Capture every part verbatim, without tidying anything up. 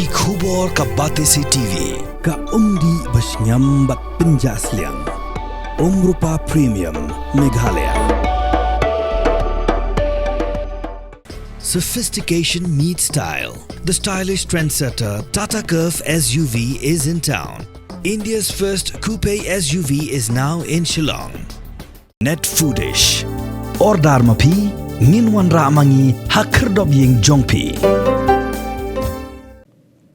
Ki khubor ka Batesi T V, ka umdih ba shngiam bad pynjah sliang. Umrupa Premium, Meghalaya. Sophistication meets style. The stylish trendsetter Tata Curvv S U V is in town. India's first coupe S U V is now in Shillong. Net Foodish. Order ma phi, ngin wanrah ma ngi ha khyrdop ïing jong phi.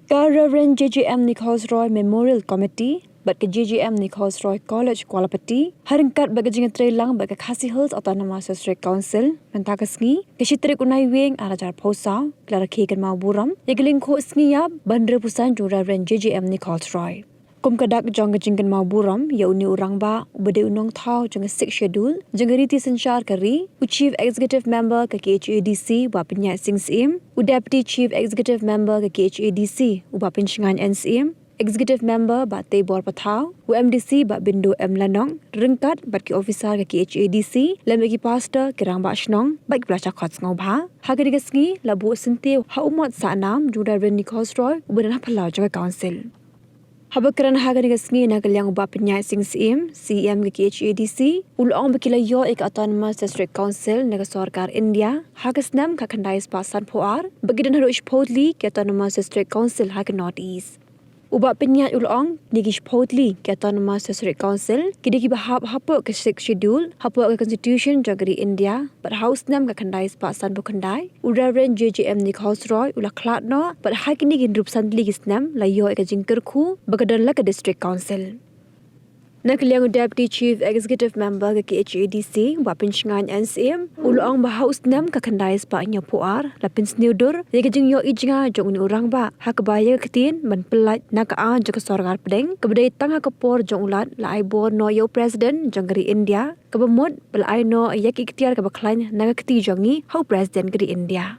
Ka Reverend J J M Nichols Roy Memorial Committee bad ka J J M Nichols Roy College Kuala Pati, ha ryngkat bad ka jingïatreilang bad ka Khasi Hills Autonomous District Council, mynta ka sngi, ka shi tarik u Naiwieng ar hajar arphew saw, ki la rakhe kynmaw burom ïa ka lyngkhuh sngi ïap ba hynriewphew san jong u Reverend J J M Nichols Roy. Kum ka dak jong ka jingkynmaw burom ïa une u rangbah uba dei u nongthaw jong ka Sixth Schedule jong ka riti synshar ka ri, u Chief Executive Member ka K H A D C, Bah Pynïaid Sing Syiem, u Deputy Chief Executive Member ka K H A D C, u Bah Pynshngaiñ N Syiem, Executive Member Bah Teibor Pathaw, u M D C Bah Bindo M Lanong, ryngkat bad ki officer ka K H A D C, lem bad ki pastor, ki rangbah shnong bad ki paralok khot sngewbha. Ha kane ka sngi la buh syntiew ha u mot sahnam jong u Reverend Nichols Roy uba don ha phyllaw jong ka council. Haba kren ha kane ka sngi na ka liang u Bah Pynïaid Sing Syiem, C E M ka K H A D C, u la ong ba ki la ïoh ïa ka Autonomous District Council na ka sorkar India ha ka snem khatkhyndai spah sanphew ar, ba ki don haduh shiphew tylli ki Autonomous District Council ha ka North East. U Bah Pynïaid u la ong, kine ki shiphew tylli ki Autonomous District Council ki dei kiba hap hapoh ka Sixth Schedule, hapoh ka Constitution jong ka ri India, bad ha u snem khatkhyndai spah sanphew khyndai, u Reverend J J M Nichols Roy u la khlad noh, bad ha kine ki hynriewphew san tylli ki snem la ïoh ïa ka jingkyrkhu ba ka don la ka District Council. Na ka liang u Deputy Chief Executive Member ka K H A D C, Bah Pynshngaiñ N Syiem, u la ong ba ha u snem khatkhyndai spah hynñiewphew ar la pynsniew dur ïa ka jingïohi jngai jong une u rangbah, ha kaba ïa ka ktien ban pyllait na ka aiñ jong ka sorkar pdeng, kaba dei tang ha ka por jong u Lat, la ai bor noh ïa u President jong ka ri India, kaba mut ba la ai noh ïa ka iktiar kaba khlaiñ na ka kti jong ngi ha u President ka ri India.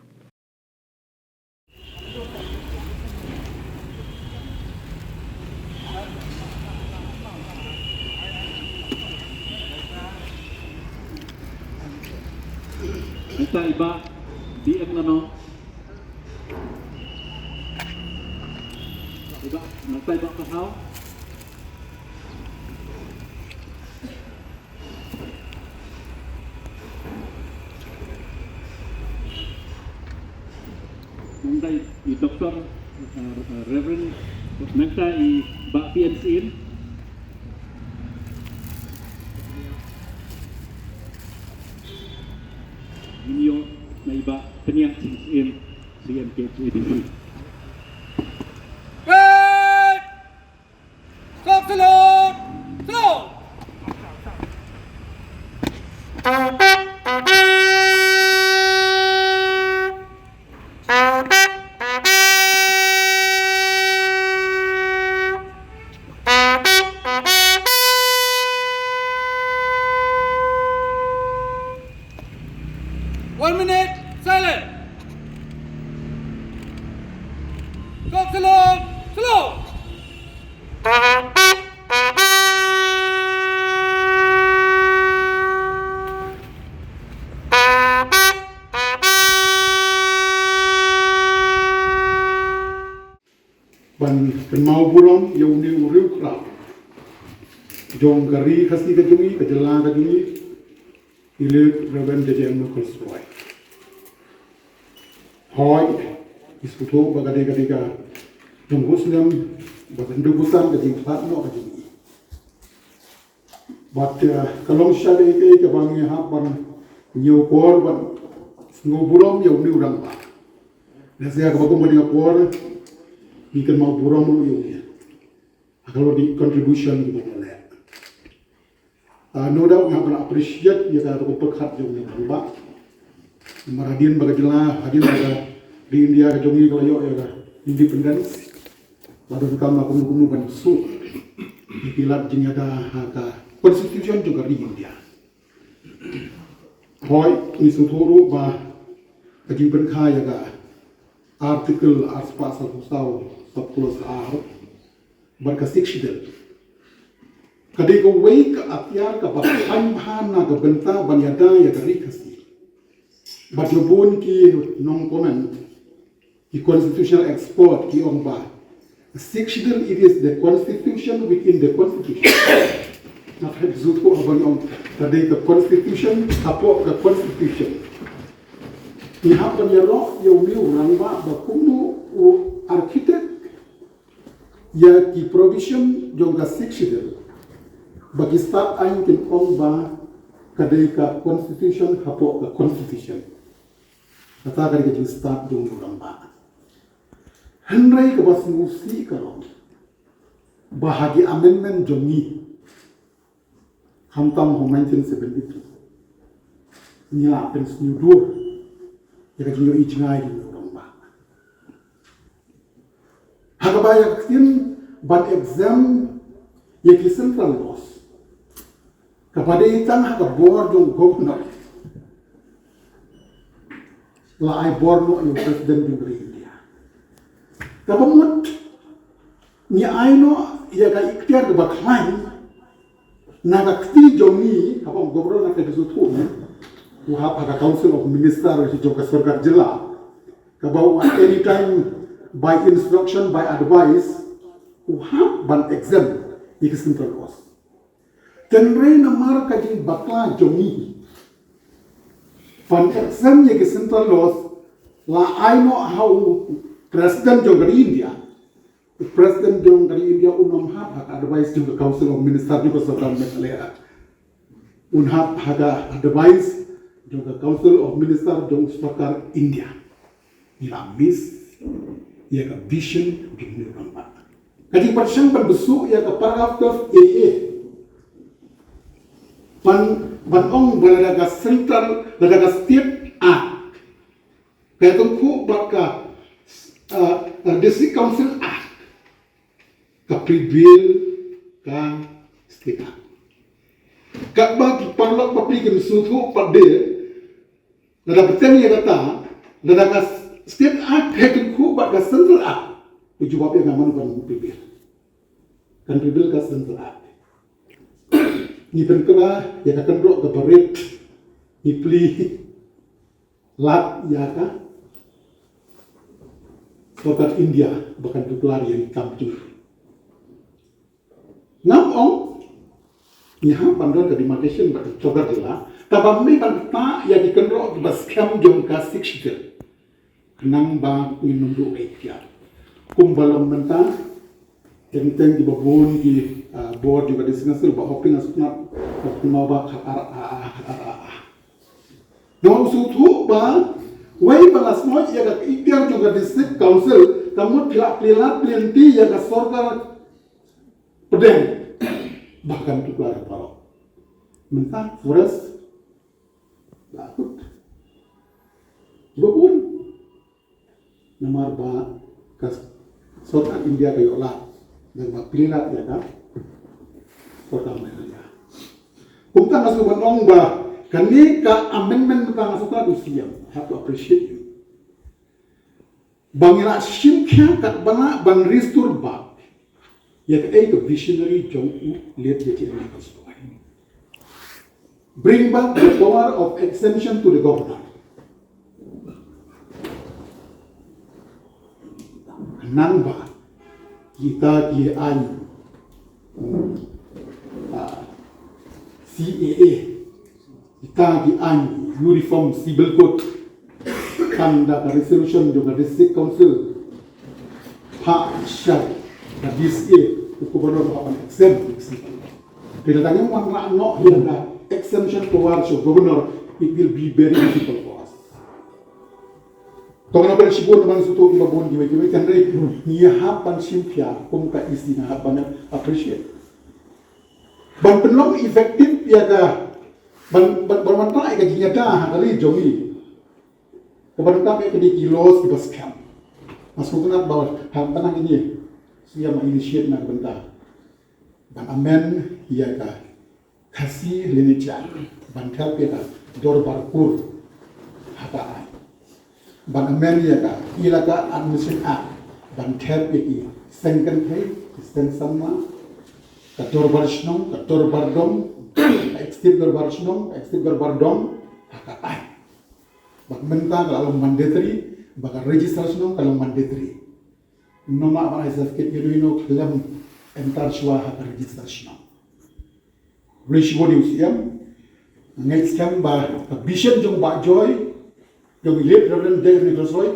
Mynta i Bah B M Lanong. I Bah, mynta i Bah Pathaw. Mynta i Doktor, eh, Reverend, mynta i Bah P N Syiem. Ngin ïoh na i Bah Pynïaid Sing Syiem, C M K H A D C. Right! Stop the load! Slow! One minute, silent. Stop the load! Slow! Ban kynmaw burom ïa une u riewkhraw jong ka ri Khasi ka jong ngi, ka jylla ka jong ngi, i Reverend J J M Nichols Roy. Hooid, ngi sngewthuh ba ka dei, ka dei ka jong u snem ba hynriewphew san ka jingkhlad noh ka jong ngi. Bad, eh, ka long shisha kaei kaei kaba ngi hap ban ñiew por ban sngew burom ïa une u rangbah. Lehse ha kaba kum kane ka por ngi kynmaw burom ruh ïa une ha ka lor ki contribution kiba u la leh. Ah, no doubt ngi hap ban appreciate ïa ka rukom pyrkhat jong une u rangbah. Namar hadien ba ka jylla, hadien ba ka ri India ka jong ngi ka la ïoh ïa ka independence, la donkam kumno kumno ban suk ïa ki lad jingïada ha ka constitution jong ka ri India. Hooid, ngi sngewthuh ruh ba ka jingpynkha ïa ka Article ar spah sawphew saw, sub clause ar, bad ka Sixth Schedule ka dei kawei ka atiar kaba khlaiñ bha na ka bynta ban ïada ïa ka ri Khasi. Bad ïa bun ki nongkmen Ki constitutional expert ki ong ba Sixth Schedule, it is the constitution within the constitution. Na ka jut ko abang ong ka dei ka constitution hapoh ka constitution. Ngi hap ban ïaroh ïa u rangbah ba kumno u architect ïa ki provision jong ka Sixth Schedule. Ba ki stad aiñ kin ong ba ka dei ka constitution hapoh ka constitution. Kata ka dei ka jingstad jong u rangbah. Hynrei kaba sngewsih ka long ba ha ki amendment jong ngi, khamtam ha nineteen seventy-two, ngi la pynsngewdur ïa ka jingïohi jngai jong u rangbah. Ha kaba ïa ka ktien ban exempt ïa ki central laws, kaba dei tang ha ka bor jong u governor, la ai bor noh ïa u president jong ka ri India. Kaba mut ngi ai noh ïa ka iktiar kaba khlaiñ na ka kti jong ngi, kaba ong governor na ka jingthmu, u hap ha ka Council of Minister jong ka sorkar jylla, kaba u at any time by instruction, by advice, u hap ban exempt ïa ki central laws. Hynrei namar ka jingbakla jong ngi, ban exempt ïa ki central laws la ai noh ha u president jong ka ri India. U president jong ka ri India un ym hap ha ka advice jong ka Council of Minister jong ka sorkar Meghalaya. Un hap ha ka advice jong ka Council of Minister jong sorkar India. Ngi la miss ïa ka vision jong u rangbah. Ka jingpyrshang ban pynbsuh ïa ka paragraph twelve A A, ban, ban ong ba lada ka central, lada ka state act ka ïatyngkhuh bad ka, uh, uh, District Council Act, ka prevail ka state act. Katba ki paralok bapli kim sngewthuh pat de, lada bteng ïa kata, lada ka state act ka ïatyngkhuh bad ka central act, u jubab ïa nga, mano kan prevail? Kan prevail ka central act. Ngi pynkylla ïa ka kynroh kaba rit, ngi plie lad ïa ka sorkar India ba kan tuklar ïa ki kam jong ngi. Ngam ong ngi hap ban don ka demarcation bad ka sorkar jylla, tangba ym dei ban ktah ïa ki kynroh kiba skhem jong ka Sixth Schedule. Khnang ba ngin ym duh ka iktiar. Kumba long mynta, teng teng kiba bun ki, ah, bor jong ka District Council ba hoping, nga sngewthuh ba khatar, ah, ah, khatar, ah, ah. Nga sngewthuh ba wei ba la snoh ïa ka iktiar jong ka District Council, ka mut phi la plie lad plie lynti ïa ka sorkar pdeng ba kan tuklar ïa baroh. Mynta forest la kut. Ba bun. Namar ba ka sorkar India ka ïoh lad, da kaba plie lad ïa ka sorkar Meghalaya. Kumta nga sngewbha ban ong ba kane ka amendment mynta, nga sngewthuh u C M, I have to appreciate you. Ba ngi la shim khia katba lah ban restore back ïa kaei ka visionary jong u late J J M J Basoi. Bring back the power of exemption to the governor. Khnang ba kita ki aiñ, ah, C A A, kita ki aiñ Uniform Civil Code, tang da ka resolution jong ka District Council, phah sha ka D C A, u governor ba hap ban exempt. Te lada ngim wanrah noh ïa ka exemption power sha u governor, it will be very difficult for us. To ngam pynshibun ban sngewthuh kiba bun kiwei kiwei, hynrei ngi hap ban shim khia kum ka E C, ngi hap ban appreciate. Ban pynlong effective ïa ka, ban, ban, ban wanrah ïa ka jingïada ha ka ri jong ngi. Kaba donkam ïa kine ki laws kiba skhem. Nga sngewtynnat ba ha ka bynta kine, shu ïa ma initiate na ka bynta ban amend ïa ka Khasi Lineage Act, ban thep ïa ka Dorbar Kur ha ka aiñ. Ban amend ïa ka Elaka Administration Act, ban thep ïa ki seng kynthei, ki seng samla, ka Dorbar Shnong, ka Dorbar Dong, ka Executive Dorbar Shnong, ka Executive Dorbar Dong ha ka aiñ. Bad mynta ka la long mandatory ba ka register shnong ka long mandatory. Ym nang ban ai certificate ïa u, ïa u khlem em tar shuwa ha ka register shnong. Khublei shibun ïa u Syiem. Nga ngeit skhem ba ka vision jong Bah Joy, jong i Late Reverend J F Nichols Roy,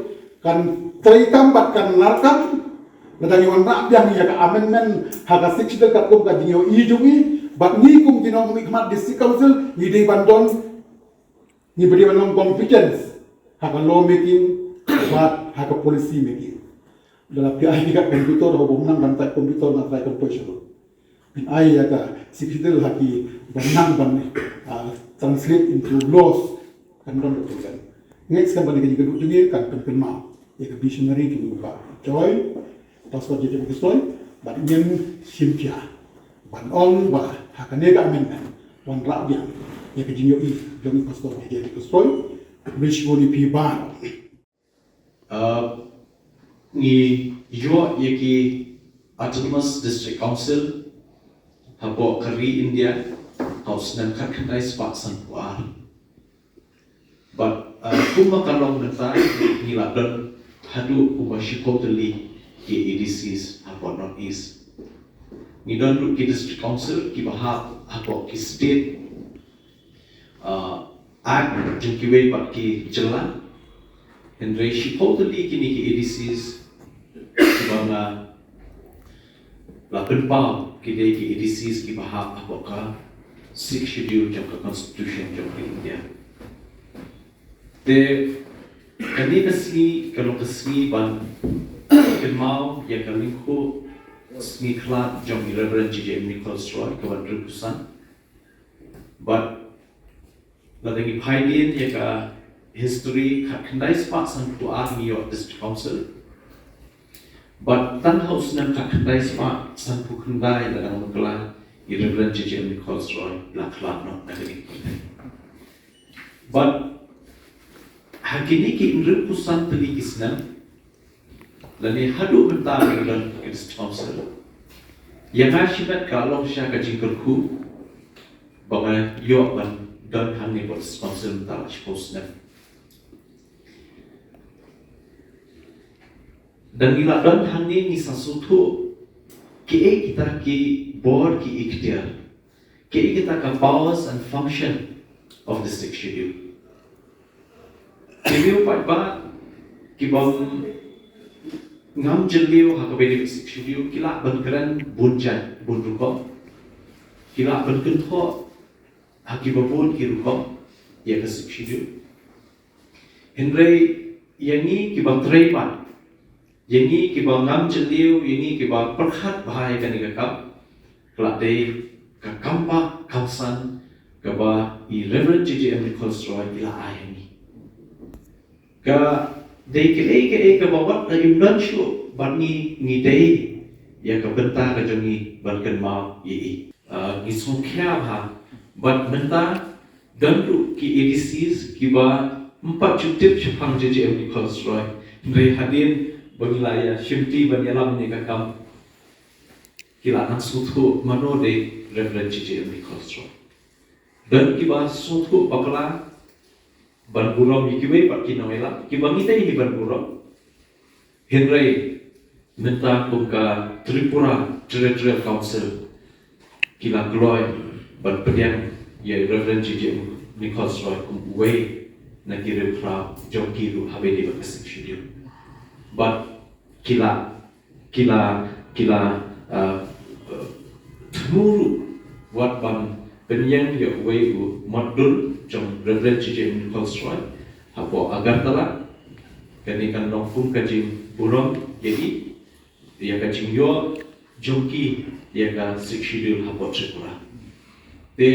kan treikam bad kan larkam lada ngi wanrah biang ïa ka amendment ha ka Sixth Schedule katkum ka jingïohi jong ngi, bad ngi kum ki nongmihkhmat District Council ngi dei ban don, ngi dei ban long competence ha ka law making bad ha ka policy making. Lada phi ai ïa ka computer, haba ym nang ban type computer, nang type computer. Phin ai ïa ka Sixth Schedule ha ki ban nang ban, ah, translate into laws, kan don ka problem. Nga ngeit skhem ba kane ka jingkyrduh jong ngi kan pynkynmaw ïa ka visionary jong u Bah Joy, Pastor J J Nichols Roy, bad ngin shim khia ban ong ba ha kane ka amendment wanrah biang ïa ka jingïohi jong i Pastor J J Nichols Roy. Khublei shibun ïa phi baroh. Uh, ngi ïoh ïa ki Autonomous District Council hapoh ka ri India ha u snem khatkhyndai spah sanphew ar. Bad, uh, kumba ka long mynta, ngi la don haduh kumba shiphew tylli ki A D Cs hapoh North East. Ngi don ruh ki District Council kiba hap hapoh ki state, uh, Act jong kiwei pat ki jylla. Hynrei shiphew tylli kine ki A D Cs kiba nga la pynpaw ki dei ki A D Cs kiba hap hapoh ka Sixth Schedule jong ka Constitution jong ka India. Te kane ka sngi ka long ka sngi ban kynmaw ïa ka lyngkhuh sngi khlad jong i Reverend J J M Nichols Roy, ka wan hynriewphew san. Bad lada ngi peit ïa ka history, khatkhyndai spah sanphew ar ngi ïoh District Council. Bad tang ha u snem khatkhyndai spah sanphew khyndai, lada ngam bakla, i Reverend J J M Nichols Roy la khlad noh na kane ka pyrthei. Bad ha kine ki hynriewphew san tylli ki snem, lane haduh mynta ba ngi don ha ka District Council, ïa nga shimet ka long shisha ka jingkyrkhu ba nga ïoh ban don hangne hapoh District Council mynta la shiphew snem. Lada ngi la don hangne, ngi sa sngewthuh kiei kita ki bor ki iktiar, kiei kita ka powers and function of the Sixth Schedule. Ki briew paidbah kiba ngam jylliew ha kaba ïadei bad Sixth Schedule ki lah ban kren bun jait bun rukom, ki lah ban kynthoh ha kiba bun ki rukom ïa ka Sixth Schedule. Hynrei ïa ngi kiba trei pat, ïa ngi kiba ngam jylliew, ïa ngi kiba pyrkhat bha ïa kane ka kam, ka la dei ka kam ba kam san kaba i Reverend J J M Nichols Roy i la ai ha ngi. Ka dei kaei kaei kaba wat la im don shuh bad ngi, ngi dei ïa ka bynta ka jong ngi ban kynmaw ïa i. Ah, ngi sngewkhia bha bad mynta don ruh ki A D Cs kiba ym pat ju tip shaphang J J M Nichols Roy. Hynrei hadien ba ngi la ïa shimti ban ïalam ïa ka kam, ki la nang sngewthuh mano dei Reverend J J M Nichols Roy. Don kiba sngewthuh bakla ban burom ïa kiwei pat ki nongïalam kiba ngi dei hi ban burom. Hynrei mynta kum ka Tripura Territorial Council ki la kloi ban pdiang ïa Reverend J J Nichols Roy kum uwei na ki riewkhraw jong ki ruh haba ïadei bad ka Sixth Schedule. Bad ki la, ki la, ki la, uh, thmu ruh wat ban pynïeng ïa uwei u mot dur jong Reverend J J Nichols Roy hapoh Agartala. Kane kan long kum ka jingburom ïa i, ïa ka jingïoh jong ki ïa ka Sixth Schedule hapoh Tripura. Te,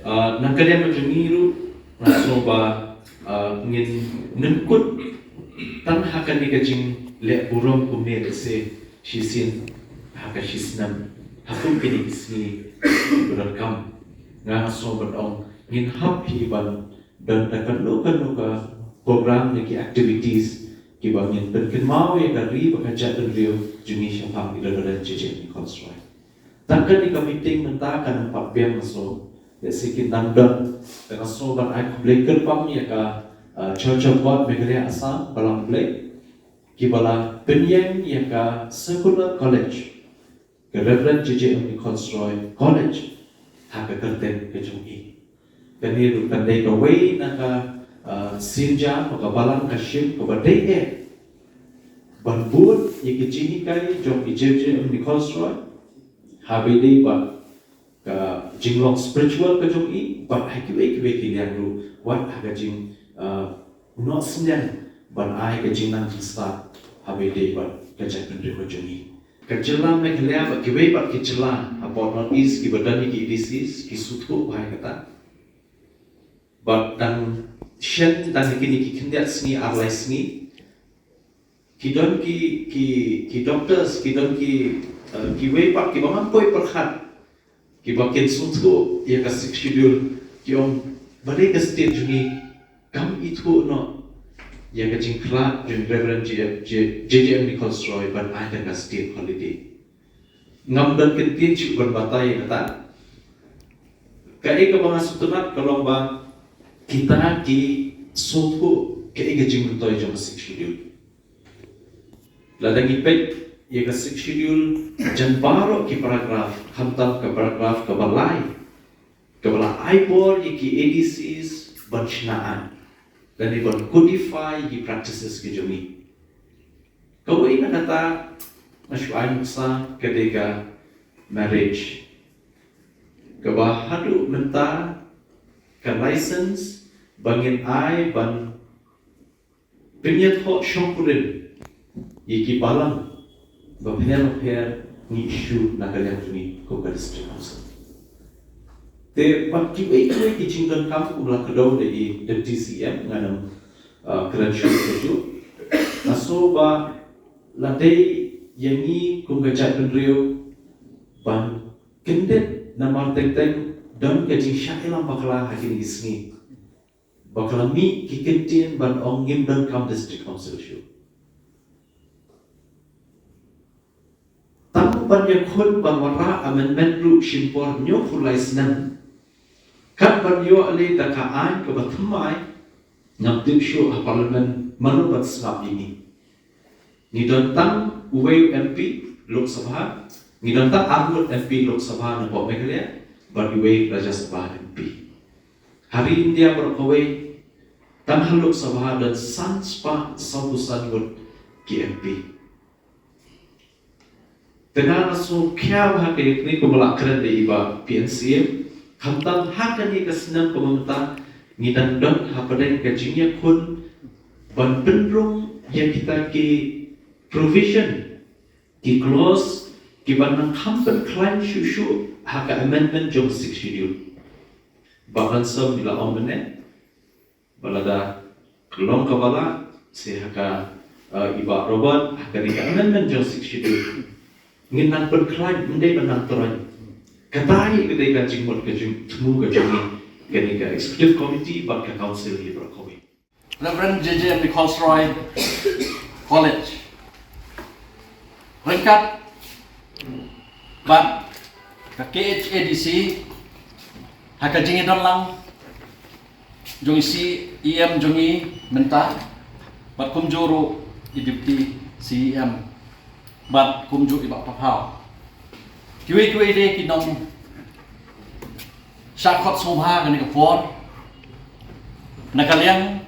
ah, na ka liang ka jong ngi ruh nga sngew ba, ah, ngin nyngkut tang ha kane ka jingleh burom kumne, lehse shisien ha ka shisnem ha kum kine ki sngi kiba donkam. Nga sngew ban ong ngin hap hi ban don da kano kano ka program ne ki activities kiba ngin pynkynmaw ïa ka ri bad ka jaitbynriew jong ngi shaphang i Reverend J J Nichols Roy. Tang kane ka meeting mynta kan ym pat biang, nga sngew, lehse kin dang don. Te nga sngew ban ai khublei kyrpang ïa ka uh, Church of God Meghalaya Assam, Balang Blei, kiba la pynïeng ïa ka Secular College, ka Reverend J J M Nichols Roy College, ha ka kyrteng ka jong i. Kane ruh kan dei kawei na ka, uh, sienjam, ka balang ka shim, kaba dei eh ban bud ïa ka jinghikai jong i J J M Nichols Roy, ha ba ïadei bad ka jinglong spiritual ka jong i, bad ha kiwei kiwei ki liang ruh, wat ha ka jing, uh, noh synñiang ban ai ka jingnang jingstad ha ba ïadei bad ka jaitbynriew ka jong i. Ka jylla Meghalaya bad kiwei pat ki jylla hapoh North East kiba don ïa ki A D Cs ki sngewthuh bha ïa kata. Bad dang shen, dang ha kine ki khyndiat sngi ar lai sngi, ki don ki, ki, ki doctors, ki don ki, uh, kiwei pat kiba ngam poi pyrkhat, kiba kin sngewthuh ïa ka Sixth Schedule, ki ong, balei ka state jong ngi kam ithuh noh ïa ka jingkhlad jong Reverend J J M Nichols Roy ban ai tang ka state holiday. Ngam don kyntien shuh ban batai ïa kata. Kaei kaba nga sngewtynnat ka long ba kita ki sngewthuh kaei ka jingmyntoi jong ka Sixth Schedule. Lada ngi peit ïa ka Sixth Schedule, jan baroh ki paragraph, khamtam ka paragraph kaba lai, kaba la ai bor ïa ki A D Cs ban shna aiñ lane ban codify ïa ki practices ki jong ngi. Kawei na kata, nga shu ai nuksa, ka dei ka marriage, kaba haduh mynta ka license ba ngin ai ban pynïathoh shongkurim ïa ki balang bapher bapher ngi issue na ka liang jong ngi kum ka District Council. Te bad kiwei kiwei ki jingdonkam kum la kdew da i Deputy C M, ngan ym, uh, kren shuh shuh. Nga sngew ba la dei ïa ngi kum ka jaitbynriew ban kyndit, namar teng teng don ka jingshah ïalam bakla ha kine ki sngi. Ba ka la mih ki kyntien ban ong ngim donkam District Council shuh. Tang ban ïakhun ban wanrah amendment ruh shim por hynñiewphew lai snem. Kat ban ïoh lei da ka aiñ kaba thymmai, ngam tip shuh ha Parliament mano ban sngap ïa ngi. Ngi don tang uwei u M P Lok Sabha, ngi don tang arngut M P Lok Sabha na pdeng Meghalaya, bad uwei Rajya Sabha M P. Ha ri India baroh kawei, tang ha Lok Sabha don san spah sawphew san ngut ki M P. Te nga sngew khia bha ha kane kumba la kren da i Bah P N C M, khamtam ha kane ka snem kaba mynta ngi dang don hapdeng ka jingïakhun ban pynrung ïa kita ki provision, ki clause, kiba nang kham pynkhlaiñ shuh shuh ha ka amendment jong Sixth Schedule. Bah Ransom i la ong mynne ba lada ka long kaba lah, se ha ka, eh, i Bah Robert, ha kane ka amendment jong Sixth Schedule, ngin nang pynkhlaiñ, ym dei ban nang troiñ. Kata hi ka dei ka jingmut, ka jingthmu ka jong ngi, kane ka Executive Committee bad ka Council hi baroh kawei. Reverend J J M Nichols Roy College. Ryngkat bad ka K H A D C, ha ka jingïadon lang jong i C E M jong i mynta, bad kumjuh ruh i Deputy C E M, bad kumjuh i Bah Pathaw. Kiwei kiwei de ki nong shah khot sngewbha kane ka por, na ka liang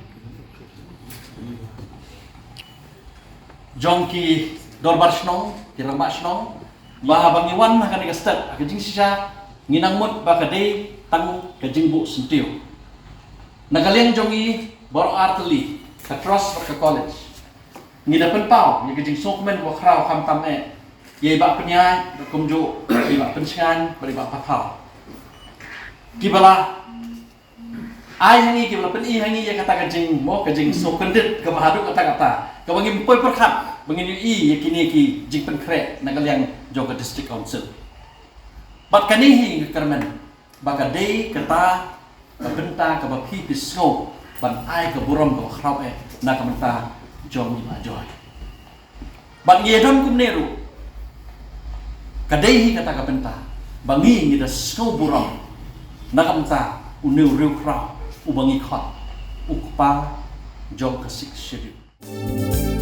jong ki dorbar shnong, ki rangbah shnong, ba haba ngi wan ha kane ka stet, ha ka jingshisha, ngi nang mut ba ka dei tang ka jingbuh syntiew. Na ka liang jong ngi baroh artylli, ka trust bad ka college, ngi da pynpaw ïa ka jingsngewkmen kaba khraw, khamtam eh ïa i Bah Pynïaid, bad kumjuh ïa i Bah Pynshngaiñ bad i Bah Pathaw, kiba la ai ha ngi, kiba la pyni ha ngi ïa kata ka jing, mo, ka jingsngewkyndit kaba haduh katta katta, kaba ngim poi pyrkhat ba ngin ïohi ïa kine ki jingpynkhreh na ka liang jong ka District Council. Bad kane hi nga kyrmen ba ka dei kata ka bynta kaba phi, phi sngew ban ai ka burom kaba khraw eh na ka bynta jong i Bah Joy. Bad ngi ïadon kumne ruh, ka dei hi kata ka bynta ba ngi, ngi da sngew burom na ka bynta une u riewkhraw uba ngi khot u kpa jong ka Sixth Schedule.